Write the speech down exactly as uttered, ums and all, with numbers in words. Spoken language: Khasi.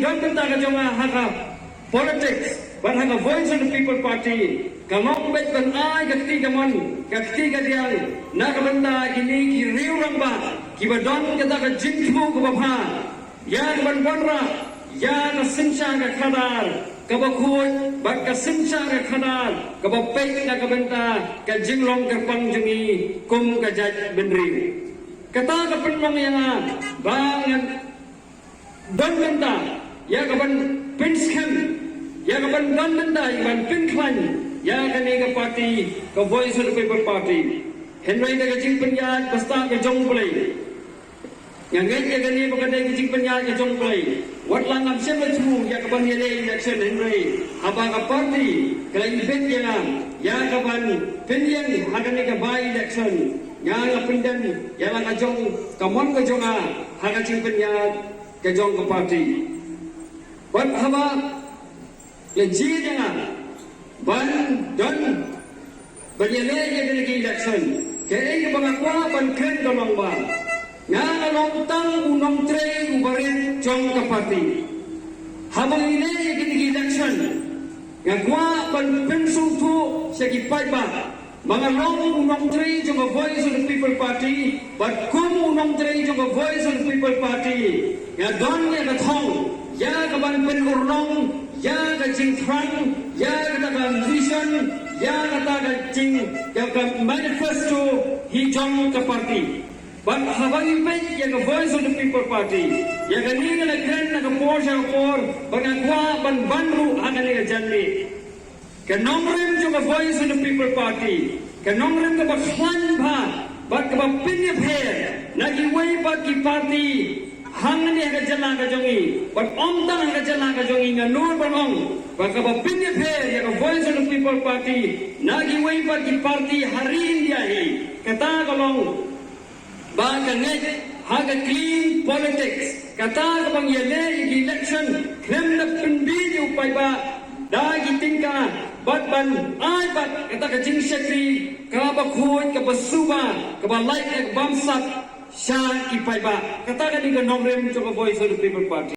don bynta ka jong nga ha ka politics bad ha ka Voice of the People Party ka long beit ban ai ka kti kamon, ka kti kadiang na ka bynta kine ki riew rangbah kiba don kata ka jingthmu kaba bha ïa kaban wanrah ïa ka synshar ka khadar kaba khuid bad ka synshar ka khadar kaba peit na ka bynta ka jinglong kyrpang jong ngi kum ka jaitbynriew. Kata ka pynlong ïa nga ba ngan don bynta ïa kaban pynskhem, ïa kaban don bynta ïa kaban pynkhlaiñ ïa kane ka party, ka Voice of the People Party. Hynrei da ka jingpynïaid ba stad ka jong U Blei, nga ngeit ïa kane ba ka dei ka jingpynïaid ka jong U Blei. Wat la ngam shym la thmu ïa kaban ïaleh election, hynrei haba ka party ka la ibit ïa nga ïa kaban pynïeng ha kane ka by election, nga la pyndem ïa la ka jong ka mon ka jong nga ha ka jingpynïaid ka jong ka party. Bad haba la jied ïa nga ban don ban ïaleh ïa kane ka election, kaei kaba nga kwah ban kren ka long ba nga, nga long tang u nongtrei uba rit jong ka party. Haba ngi leh ïa kane ka election, nga kwah ban pynsngewthuh sha ki paidbah ba nga long u nongtrei jong ka Voice of the People Party, bad kum u nongtrei jong ka Voice of the People Party nga don ïa ka thong, ïa kaban pynurlong ïa ka jingthrang, ïa kata ka vision, ïa kata ka jing, ïa ka manifesto hi jong ka party. Bad haba ngi peit ïa ka Voice of the People Party, ïa kane nga la kren na ka por sha ka por, bad nga kwah ban ban ruh ha kane ka janmiet. Ka nongrim jong ka Voice of the People Party, ka nongrim kaba khlaiñ bha bad kaba pynïapher na kiwei pat ki party hangne ha ka jylla ka jong ngi, bad ym tang ha ka jylla ka jong ngi, nga nud ban ong ba kaba pynïapher ïa ka Voice of the People Party na kiwei pat ki party ha ri India hi, kata ka long ba ka ngeit ha ka clean politics, kata ka ban ïaleh ïa ki election khlem da pynbiej ïa u paidbah da ki tyngka, bad ban ai pat kata ka jingshakri kaba khuid, kaba suba, kaba lait, kaba bamsap sha ki paidbah. Kata ka dei ka nongrim jong ka Voice of the People Party.